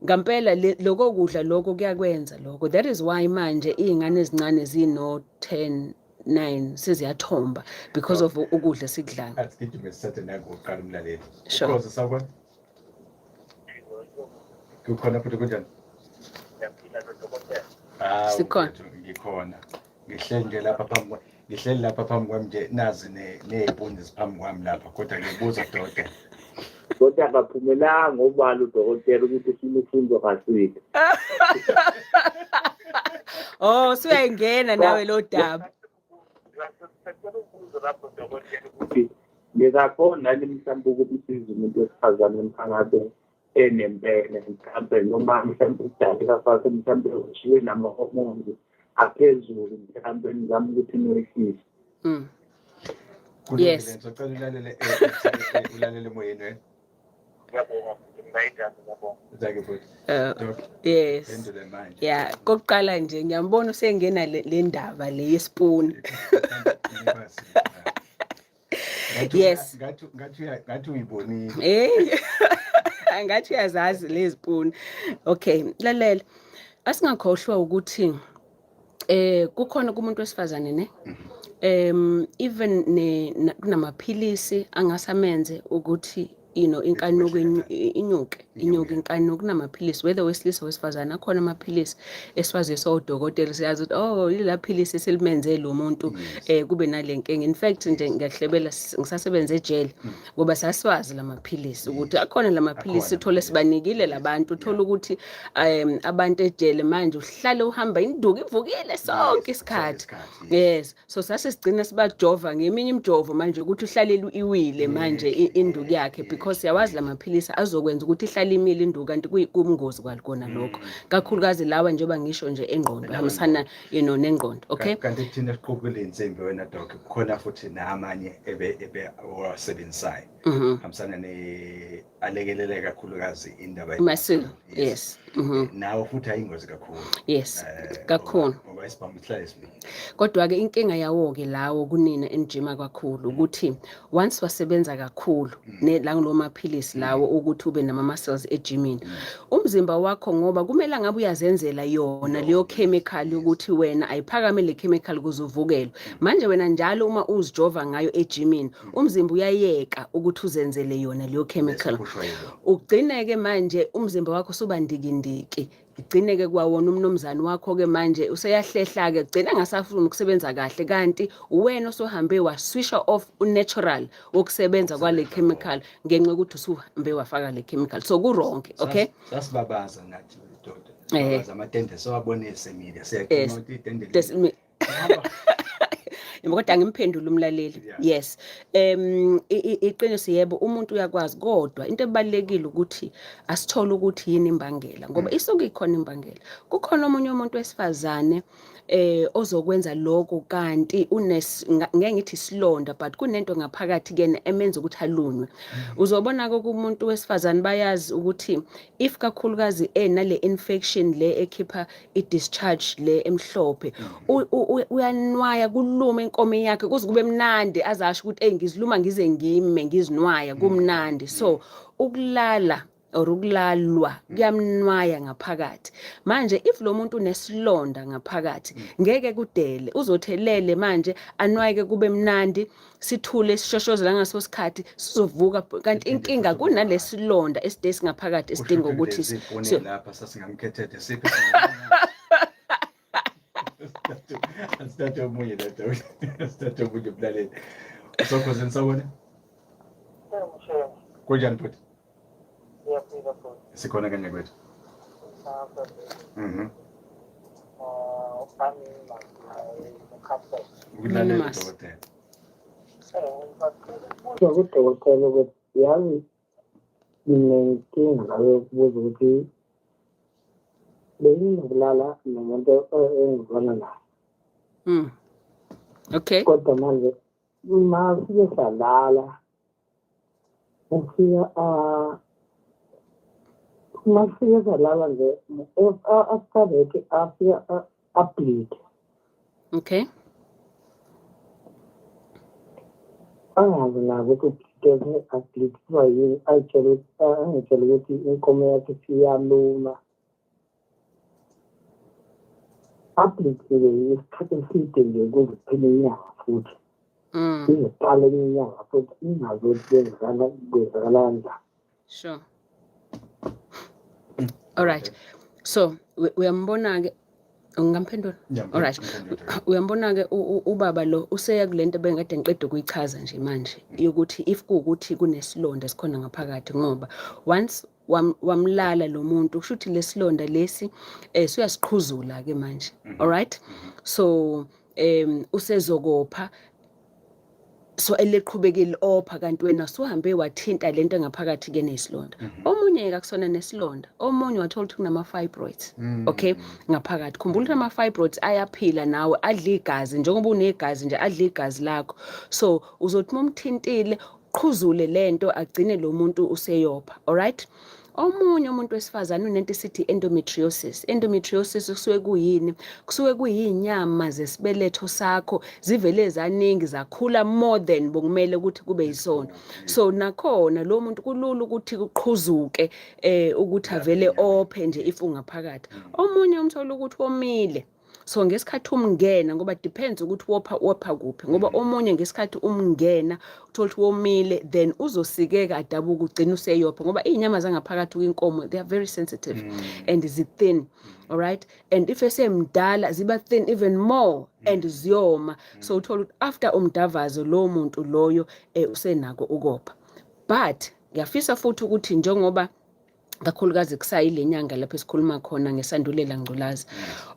ngampela lokho kudla lokho kuyakwenza lokho. That is why manje iy'ngane ezincane zino 10 9 seziyathomba because of ukudla esikudlayo. Asigijime sithathe nangokuqala umlaleli. Sure. Ukhozi, sawubona. Kukhona futhi, kunjani? Hawu, Sikhona. mfethu, ngikhona. Ngihleli nje lapha phambi kwa ngihleli lapha phambi kwami nje, nazi ney'mpunzi ziphambi kwami lapha, kodwa ngibuza dokotela. Kodwa akaphumelanga obala udokotela ukuthi silufundo kasile. Oh, suyayingena nawe lo daba. Ukuthi ngingakhona nani mhlawumbe ukumsiza umuntu wesifazane mhlawumbe enempene mhlawumbe, noma mhlawumbe ukudaleka kwakhe mhlawumbe ushiwe nama-hormones aphezulu, mhlawumbe nizame ukuthi niwehlise. Kulungile, Yes. ngizocela ulalele ulalele emoyeni wena. Thank you futhi. Doc, Yes. phendule manje. Yeah, kokuqala nje ngiyambona usengena le ndaba le yespoon. Yes. Ngathi uyibonile. Hey. Ngathi uyazazi lezi spoon. Okay, lalela. Asingakhohlwa ukuthi kukhona kumuntu wesifazane ne even kunamaphilisi angasamenze ukuthi inkanuko inyuke inkanuko. Kunamaphilisi, whether wesilisa, wesifazane, akhona amaphilisi esiwaziswa odokotela, siyazi ukuthi oh, ila philisi selimenze lo muntu kube nale nkinga. In fact nje ngiyahlebela, ngisasebenza ejele, ngoba sasiwazi lamaphilisi ukuthi akhona lamaphilisi. Akhona uthole amaphilisi. Sibanikile labantu, uthola ukuthi abantu ejele manje uhlale uhamba induku ivukile sonke isikhathi. Isikhathi. Yes, so sase sigcina sibajova ngeminye imijovo manje ukuthi uhlalele iwile manje induku yakhe, because siyawazi lamaphilisi azokwenza ukuthi ihlale imile induku, kanti kubungozi kwakona lokho, kakhulukazi lawa njengoba ngisho nje engqondo, hambisana nengqondo, okay. Kanti thina siqukule insimbi wena doc, kukhona futhi namanye ebe owasebenzisayo hambisana ne alekelele kakhulukazi indaba Muscle, yes. Nawo futhi ayingozi kakhulu. Yes, kakhulu. Ngoba isibhamu sihlale simile. Kodwa-ke inkinga yawo-ke lawo kunina enijima kakhulu ukuthi once wasebenza kakhulu la ngilo maphilisi lawo ukuthi ube nama-muscles ejimini, umzimba wakho, ngoba kumele ngabe uyazenzela yona leyo chemical yokuthi wena ayiphakame le chemical ukuze uvukelwe. Manje wena njalo uma uzijova ngayo ejimini, umzimba uyayeka ukuthi uzenzele yona leyo chemical. Bese yilo. Ugcine-ke manje umzimba wakho suba ndikindiki, igcine-ke kwawona umnumzane wakho-ke manje useyahlehla-ke, gcina engasafuni ukusebenza kahle, kanti uwena osuhambe waswisha off u-natural wokusebenza kwale chemical ngenxa yokuthi usuhambe wafaka le chemical, so ku-wrong, okay. Sasibabaza nathi doda. Sibabaza amatende, sewabone esemile. Siyagcina ukuthi itende Yebo, kodwa ngimphendule umlaleli. Yes, iqiniso, yebo, umuntu uyakwazi, kodwa into ebalulekile ukuthi asithole ukuthi yini imbangela, ngoba isuke ikhona imbangela. Kukhona omunye umuntu wesifazane ozokwenza lokho kanti unes ngeke ngithi isilonda, but kunento ngaphakathi kuyena emenza ukuthi alunywe. Uzobona ke kumuntu wesifazane, bayazi ukuthi if kakhulukazi enale infection le ekhipha i-discharge le emhlophe, uyanwaya kulume inkomo yakhe kuze kube mnandi, azasho ukuthi hey, ngiziluma ngize ngime ngizinwaya, kumnandi. So ukulala or ukulalwa kuyamnwaya ngaphakathi. Manje if lo muntu unesilonda ngaphakathi, ngeke kudele, uzothelele manje anwayeke kube mnandi, sithule sishoshozela ngaso sikhathi sizovuka, kanti inkinga kunalesilonda eside singaphakathi esidinga ukuthi lapha sasingamkhethethe siphi. Asithathe omunye la doctor, asithathe omunye umlaleli. Usokhozini, sawubona. Kunjani bhuti? Ngiyaphila bhuti. Sikhona kanye kwethu. Mhm. Ukulalela dokotela. Kudokotela ukuthi yazi nginenkinga yokubuza ukuthi benginokulala nomuntu engizwana naye. Okay. Kodwa manje uma sike salala ufika uma sike salala nje after that afika ableed. Okay. Angazi nako ukuthi ubleed ableediswa yini, ayitshele angitshele ukuthi inkomo yakhe isiyaluma. Ableedile isikhathi eside nje kuze kuphele inyanga futhi. Izoqala enye inyanga futhi ingazi ukuthi kwenzakala kanjani. Sure. All right. So uyambona-ke ungamphendula? All right. Uyambona-ke ubaba lo useya kule nto bengikade ngiqeda ukuyichaza nje manje yokuthi if kuwukuthi kunesilonda esikhona ngaphakathi, ngoba once wamlala lo muntu kusho ukuthi lesilonda lesi suyasiqhuzula ke manje. All right. So usezokopha, so eleqhubekile opha, kanti wena suhambe wathinta lento engaphakathi ke nesilonda. Omunye ke akusona nesilonda, omunye wathola ukuthi kunama fibroids. Okay, ngaphakathi. Khumbula ukuthi ama fibroids ayaphila nawe, adla igazi njengoba unegazi nje, adla igazi lakho. So uzothi umthintile qhuzule lento agcine lo muntu useyopha. All right. Omunye umuntu wesifazane unento esithi endometriosis. Endometriosis kusuke kuyini? Kusuke kuyinyama zesibeletho sakho zivele zaningi zakhula more than bokumele ukuthi kube yisona. So nakhona lo muntu kulula ukuthi kuqhuzuke ukuthi avele ophe nje if ungaphakathi. Omunye umthola ukuthi womile. So ngesikhathi umngena, ngoba depends ukuthi wopha kuphi, ngoba omunye ngesikhathi umngena uthola ukuthi womile, then uzosikeka adabuka ugcina useyopha, ngoba iy'nyama zangaphakathi kwinkomo they are very sensitive and zi-thin. All right, and if esemdala ziba thin even more and ziyoma. So uthola ukuthi after umdavazo lowo muntu loyo usenako ukopha. But ngiyafisa futhi ukuthi njengoba kakhulukazi kusayile nyanga lapho esikhuluma khona ngesandulela ngculaza,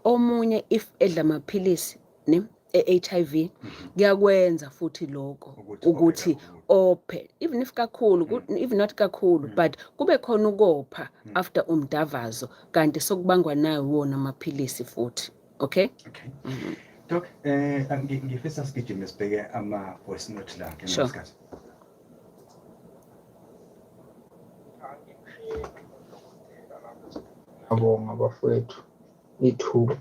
omunye if edla amaphilisi ne e-HIV kuyakwenza futhi lokho ukuthi ophe, even if kakhulu, even not kakhulu, but kube khona ukopha after umdavazo, kanti sokubangwa nayo wona amaphilisi futhi. Okay? Okay. Doc, ngifisa sigijime sibheke ama voice note la ngesikhathi. Ngiyabonga bafowethu ithuba.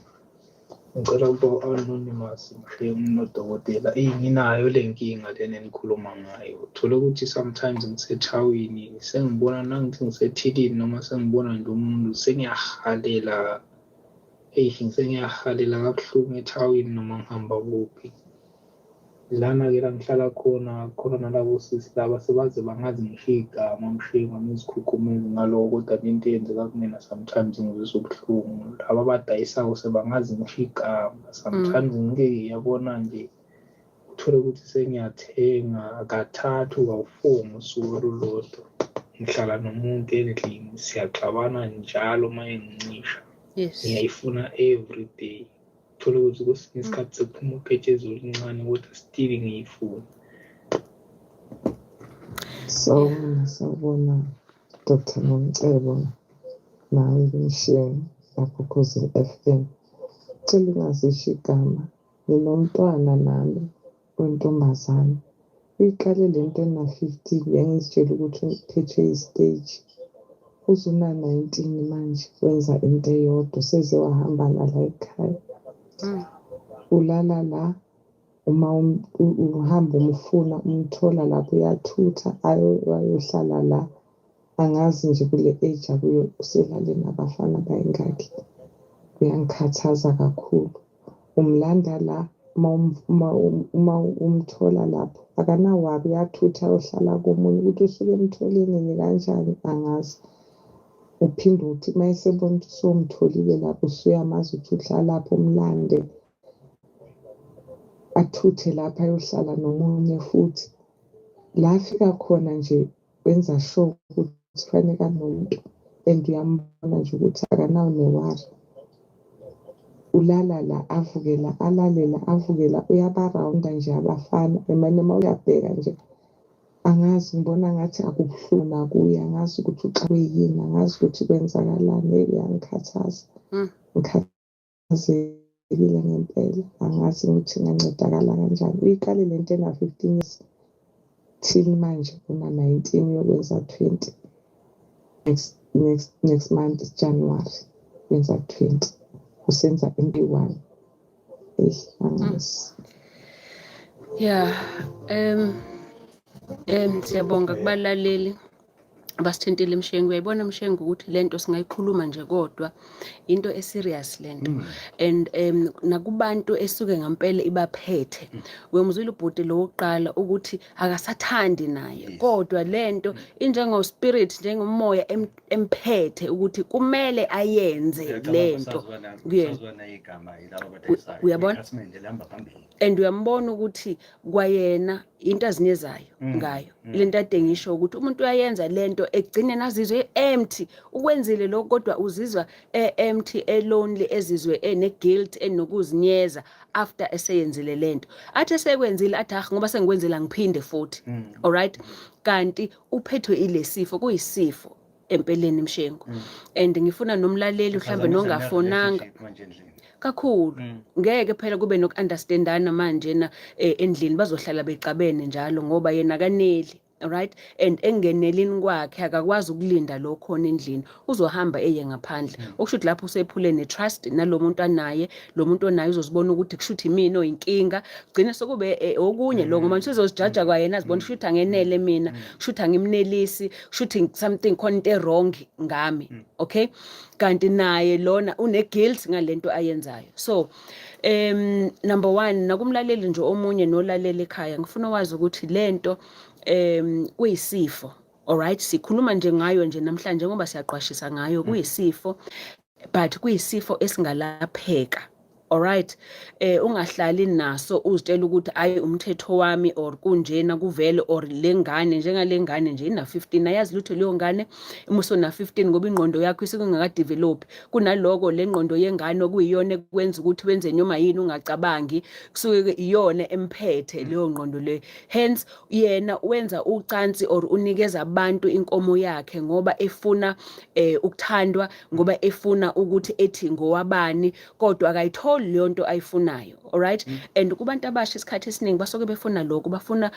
Ngicela ukuba anonymous ngishiye nodokotela. Eyi nginayo le nkinga lena enikhuluma ngayo. Uthole ukuthi sometimes ngisethawini sengibona nangithi ngisethilini noma sengibona nje umuntu sengiyahalela. Eyi sengiyahalela kabuhlungu ethawini noma ngihamba kuphi. Lana-ke la ngihlala khona khona nalabo sisi laba sebaze bangazi ngisho igama mshengu ngizikhukhumezi ngaloko, kodwa into eyenzeka kumina sometimes ngizwisa ubuhlungu. Laba abadayisayo sebangazi ngisho igama sometimes ngike yabona nje uthole ukuthi sengiyathenga kathathu kawu-4 ngosuku olulodwa. Ngihlala nomuntu endlini siyaxabana njalo uma engincisha. Ngiyayifuna every day. Thola ukuthi kwesinye isikhathi sekuphuma uketshezi oluncane kodwa still ngiyifuna. Sawubona, sawubona Dr. Nomcebo nawe Mshengu lapho Khozini FM. Cela ungazisho igama. Nginomntwana nami wentombazane. Uyiqale lento ena-15, bengizitshela ukuthi uphethwe i-stage. Uze una-19 manje wenza into eyodwa, seze wahamba nala ekhaya. Ulala la, uma uhamba umfuna umthola lapho uyathutha ayohlala la. Angazi nje kule age akuyo uselale nabafana bayingaki. Uyangikhathaza kakhulu. Umlanda la uma umthola lapho akanawari, uyathutha ayohlala komunye. Ukuthi usuke emthole nini kanjani angazi. Uphinde uthi uma esebona ukuthi usumtholile lapho usuyamazi ukuthi uhlala lapho, umlande athuthe lapha ayohlala nomunye futhi. La afika khona nje Wenza sure ukuthi kufanele anomuntu and uyambona nje ukuthi akanawo newari. Ulala la avuke la alale la avuke la uyabarawunda nje abafana emane uma uyabheka nje angazi ngibona ngathi akubuhlungu nakuye angazi ukuthi uxakwe yini angazi ukuthi kwenzakalani eyi uyangikhathaza. Ngikhathazekile ngempela angazi ukuthi ngingancedakala kanjani. Uyiqale le nto ena-15 years till manje una-19 uyokwenza 20 next next next month January wenza 20 usenza into eyi-one. Eyi angazi. Yeah, siyabonga kubalaleli abasithintile Mshengu. Uyayibona Mshengu ukuthi lento singayikhuluma nje kodwa into eserious lento. And nakubantu esuke ngempela ibaphethe. Uyomzwile ubhuti lo wokuqala ukuthi akasathandi naye kodwa lento injengo spirit njengomoya emphethe ukuthi kumele ayenze lento kuyena. Kusazwana igama yilabo abadayisayo. Uyabona? Ikhasimende lihamba phambili. And uyambona ukuthi kwayena into azinyezayo ngayo lento ade ngisho ukuthi umuntu uyayenza lento egcine azizwe empty. Ukwenzile lokho kodwa uzizwa e-empty, e-lonely, ezizwe ene-guilt, enokuzinyeza after eseyenzile lento. Athi esekwenzile athi, "Ah, ngoba sengikwenzile angiphinde futhi." Alright, kanti uphethwe ilesifo, kuyisifo empeleni Mshengu. And ngifuna nomlaleli mhlambe Kuphazamisa nongafonanga ne-relationship manje endlini. Kakhulu. Ngeke phela kube noku-understandana manje na endlini bazohlala bexabene njalo ngoba yena akaneli, alright? And engenelini kwakhe akakwazi ukulinda lo khona endlini, uzohamba eye ngaphandle. Okusho ukuthi lapho usephule ne-trust nalo muntu anaye, lo muntu onaye uzozibona ukuthi kusho ukuthi imina oyinkinga. Gcine sekube okunye lo ngoba usezozijaja kwayena azibona kusho ukuthi angenele mina, kusho ukuthi angimnelisi, kusho ukuthi something khona into e-wrong ngami. Okay? Kanti naye lona une-guilt ngalento ayenzayo. So number 1, nakumlaleli nje omunye nolalela ekhaya, ngifuna wazi ukuthi lento kuyisifo. Alright, sikhuluma nje ngayo nje namhlanje ngoba siyaqwashisa ngayo, kuyisifo but kuyisifo esingalapheka. Alright, ungahlali naso uzitshela ukuthi ayi umthetho wami or kunjena kuvele or lengane njengalengane nje ina 15 ayazi lutho leyo ngane uma usona 15 ngoba ingqondo yakho isuke ingakadevelop. Kunaloko le ngqondo yengane okuyiyona ekwenza ukuthi wenze noma yini ungacabangi, kusuke iyona emphethe leyo ngqondo le. Hence yena wenza ucansi or unikeza abantu inkomo yakhe ngoba efuna ukuthandwa, ngoba efuna ukuthi ethi ngowabani, kodwa akayitholi leyo nto ayifunayo. Alright, and kubantu abasha isikhathi esiningi basuke befuna lokho, bafuna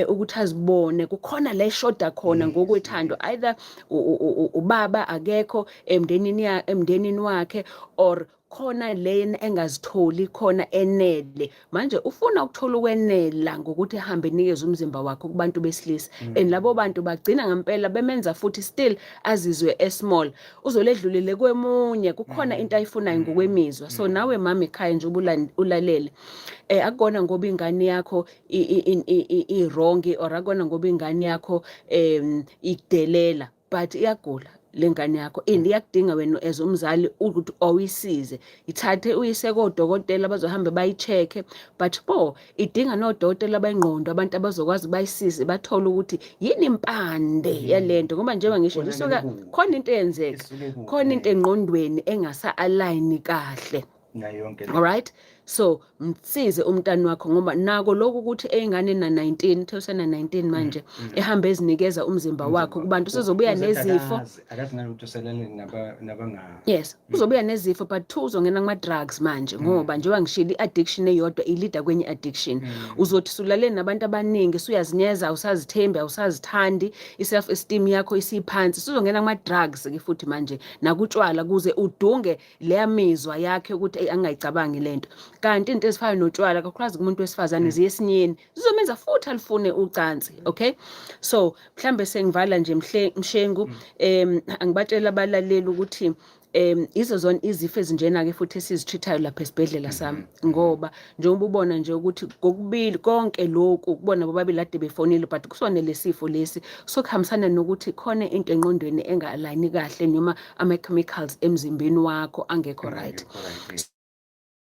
ukuthi azibone kukhona la eshoda khona ngokwethando, either ubaba akekho emndenini wakhe or khona lena engazitholi khona enele. Manje ufuna ukuthola ukwenela ngokuthi ehambe enikeze umzimba wakhe kubantu besilisa, and labo bantu bagcina ngempela bemenza futhi still azizwe esmall, uzoledlulele kwemunye kukhona into ayifunayo ngokwemizwa. So nawe mama ekhaya nje ulalele, akukona ngoba ingane yakho i-wrong or akukona ngoba ingane yakho ikudelela, but iyagula lengane yakho and iyakudinga wena as umzali ukuthi awuyisize, ithathe uyise kodokotela bazohambe bayi-check-e, but bo idinga nodokotela bengqondo, abantu abazokwazi bayisize bathole ukuthi yini impande yalento ngoba njengoba ngisho isuka khona into eyenzeka khona into engqondweni engasa-align kahle. Nayo yonke. Alright, so msize umntana wakho ngoba nako lokhu ukuthi eyingane na-19 thosana 19 manje ehamba ezinikeza umzimba wakho kubantu usezobuya nezifo. Akazi nalokuthi uselele nabanga. Yes, uzobuya nezifo, but two, uzongena kuma-drugs manje ngoba njengoba ngishilo i-addiction eyodwa ilida kwenye i-addiction. Uzothi sulalele nabantu abaningi, suyazinyeza, awusazithembi, awusazithandi, i-self esteem yakho isiphansi, suzongena kuma-drugs ke futhi manje nakutshwala kuze udunge leya mizwa yakhe ukuthi eyi angayicabangi lento. Kanti into ezifana notshwala kakhulukazi kumuntu wesifazane ziye esinyeni, zizomenza futhi alifune ucansi. Okay, so mhlambe sengivala nje Mshengu, angibatshela abalaleli ukuthi izo zona izifo ezinjena ke futhi esizitreat-ayo lapha esibhedlela sami, ngoba njengoba ubona nje ukuthi kokubili konke lokhu kubona bobabili ade befonile, but kusona lesifo lesi sokuhambisana nokuthi khona into engqondweni enga-align kahle noma ama-chemicals emzimbeni wakho angekho right.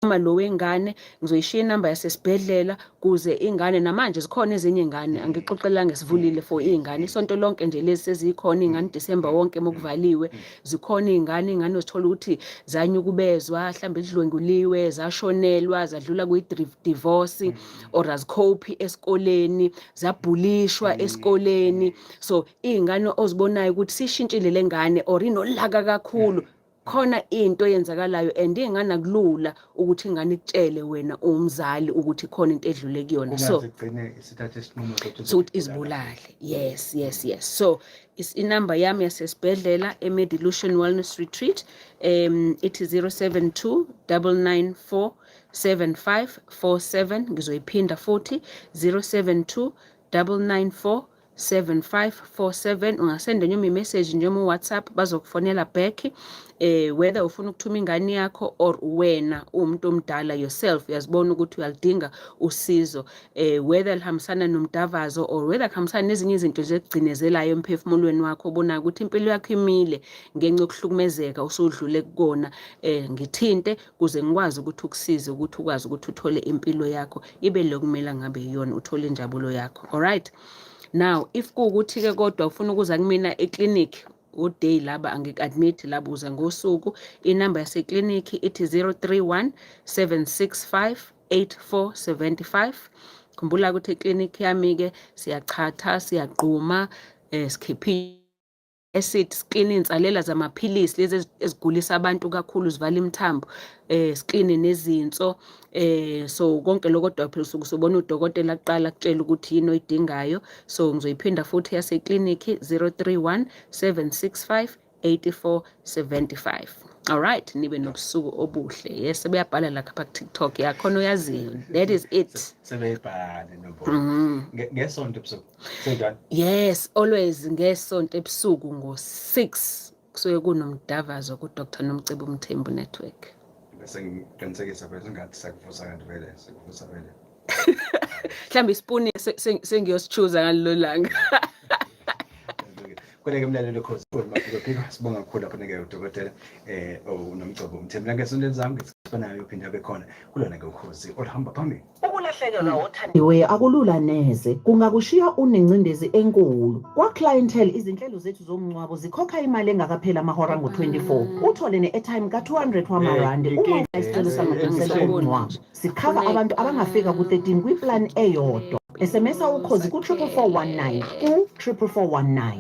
Uma lo wengane ngizoyishiya inamba yasesibhedlela kuze ingane namanje zikhona ezinye ingane angixoxelanga sivulile for iy'ngane isonto lonke nje lezi sezikhona iy'ngane December wonke mokuvaliwe zikhona iy'ngane iy'ngane ozithola ukuthi zanyukubezwa mhlawumbe zidlwenguliwe zashonelwa zadlula kwi-divorce or azikhophi esikoleni zabhulishwa esikoleni so iy'ngane ozibonayo ukuthi sishintshile le ngane or inolaka kakhulu khona into eyenzakalayo and ingane akulula ukuthi ingane ikutshele wena umzali ukuthi khona into edlule kuyona so igcine isithatha isinqumo sokuthi izibulale yes yes yes so is inamba yami yasesibhedlela eMedilution Wellness Retreat ithi 072 994 7547 ngizoyiphinda futhi 072 994 7547 ungasenda noma i-message noma u-WhatsApp bazokufonela back whether ufuna ukuthuma ingane yakho or wena uwumuntu omdala yourself uyazibona ukuthi uyalidinga usizo whether lihambisana nomdavazo or whether kuhambisana nezinye izinto nje ekugcinezelayo emphefumulweni wakho obonayo ukuthi impilo yakho imile ngenxa yokuhlukumezeka usudlule kukona ngithinte kuze ngikwazi ukuthi ukusize ukuthi ukwazi ukuthi uthole impilo yakho ibe lokumele ngabe iyona uthole injabulo yakho. Alright, now if kuwukuthi-ke kodwa ufuna ukuza kumina eclinic uday laba angik-admit laba uza ngosuku inamba yaseklinikhi ithi 031 765 8475. Khumbula ukuthi eklinikhi yami-ke siyachatha, siyagquma, sikhiphe acid, sikline iy'nsalela zamaphilisi lezi ezigulisa abantu kakhulu zivala imithambo, sikline nezinso, so konke lokho kodwa phela usuke usubona udokotela kuqala akutshela ukuthi yini oyidingayo. So ngizoyiphinda futhi yaseklinikhi 031 765 8475. Alright, nibe nobusuku obuhle. Yes, sebeyabhala lapha ku-TikTok yakhona oyaziyo. That is it. Sebeyibhale nobo. Ngesonto ebusuku. Senjani? Yes, always ngesonto ebusuku ngo-6 kusuke kunomdavazo ku-Dr Nomcebo Mthembu Network. Bese ngiqinisekisa phela singathi sakuvusa kanti vele sikuvusa vele. Mhlawumbe isipuni sengiyosichuza ngalelo langa. Kweleke mlaleli Ukhozi Maphiko Phiko sibonga kakhulu lapho neke udokotela uNomgcobo Mthembu nangesonto elizayo ngesifanayo uphinde abe khona kulona ke Ukhozi oluhamba phambili. Ukulahlekelwa othandiwe akulula neze, kungakushiya unengcindezi enkulu. Kwa-Clientele izinhlelo zethu zomngcwabo zikhokha imali engakapheli amahora angu-24. Uthole ne-airtime ka-200 wamarandi uma isicelo samadluliselo omngcwabo. Sikhava abantu abangafika ku-13 kwi-plan eyodwa. SMS-a Ukhozi ku-44419 ku-44419.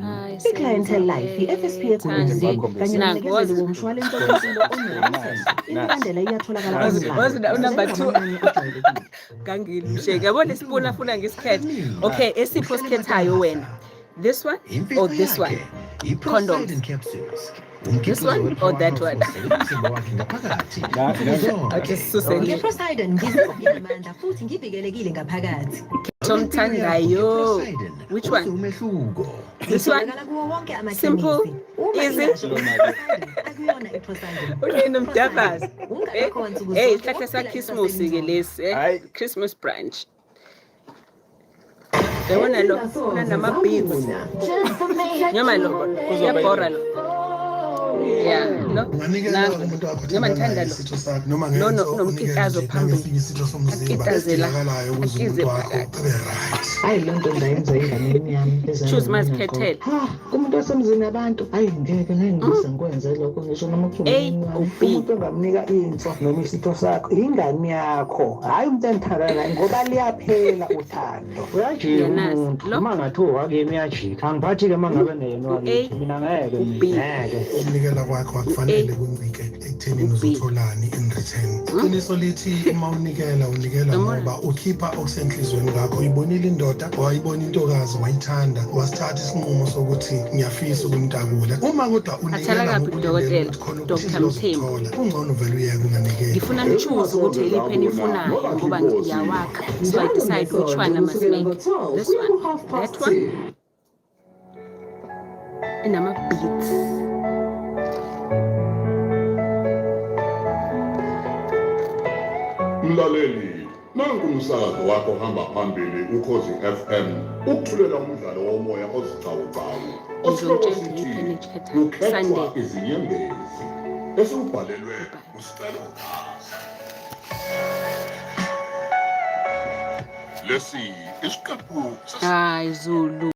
I-Clientele Life i-FSP egunyaziwe kanye nomnikezeli womshwalense wempilo onelayisensi. Imibandela iyatholakala online. Wazi unumber 2 Amanani ajwayelekile. Ngangimsheke yabona isipuni afuna ngisikhethe. Okay, esipho sikhethayo wena, this one or this one? Condoms, this one or that one? Okay, sisuse le. Nge-Poseidon ngizizwa nginamandla futhi ngivikelekile ngaphakathi. Omthandayo, which one? Umehluko. This one? Itholakala kuwo wonke Simple, amakhemisi. Uma easy. ingasho Poseidon, akuyona i-Poseidon. Unini umdavazo? Ungakho nsuku Hey, zonke isihlahla okuphila sakhisimusi ke lesi, Hayi. Christmas branch. Yabona lo unanama-beads. Nyama lo uyabhora lo. Yeah, lo Unganikela nangu. umuntu wakho Noma othandana ngithanda naye lo. isitho sakho noma Lo ngenso nomkitazo unikele nje phambili. nangesinye isitho somzimba Akitazela. esidingakalayo ukuze Akize umuntu wakho phakathi. abe right. Hayi, loo nto ndayenza enganeni yami. Choose mazikhethele. Ha, kumuntu wasemzini abantu, hayi ngeke ngeke ngize ngikwenze lokho ngisho noma kuthiwa A umyeni or wami. B? Umuntu ongamnika inso noma isitho sakho ingane yakho, hhayi umuntu enithandana naye ngoba liyaphela uthando. Uyajika Ngiyanazi. umuntu Lo? uma ngathiwa wakini uyajika angiphathi-ke uma ngabe neyena U-A, wakithi mina ngeke u-B. mina ngeke. Ukunikela kwakho akufanele kuncike ekuthenini U-B. uzotholani in return. Iqiniso lithi uma unikela unikela Yabona? ngoba ukhipha okusenhliziyweni kakho. Uyibonile indoda, wayibona intokazi, wayithanda, wasithatha isinqumo sokuthi ngiyafisa ukumtakula. Uma kodwa Athala unikela kabi ngokulindela udokotela, ukuthi khona Dr. okuthile Mthembu. ozokuthola, kungcono vele uyeke unganikeli. Ngifuna ni-choose ukuthi eliphi enifunayo ngoba ngiyawakha. So I decide which one I must make. This one, that one. Inama-beats. Mlaleli, nanku umsakazo wakho ohamba phambili Ukhozi FM ukuthulela umdlalo womoya ozicawucawu osihloko Ngizokutshela sithi yiphi eniyikhethayo. Kukhethwa Sunday. Izinyembezi esiwubhalelwe uSicelo Gasa. Lesi isiqephu Hayi Zulu.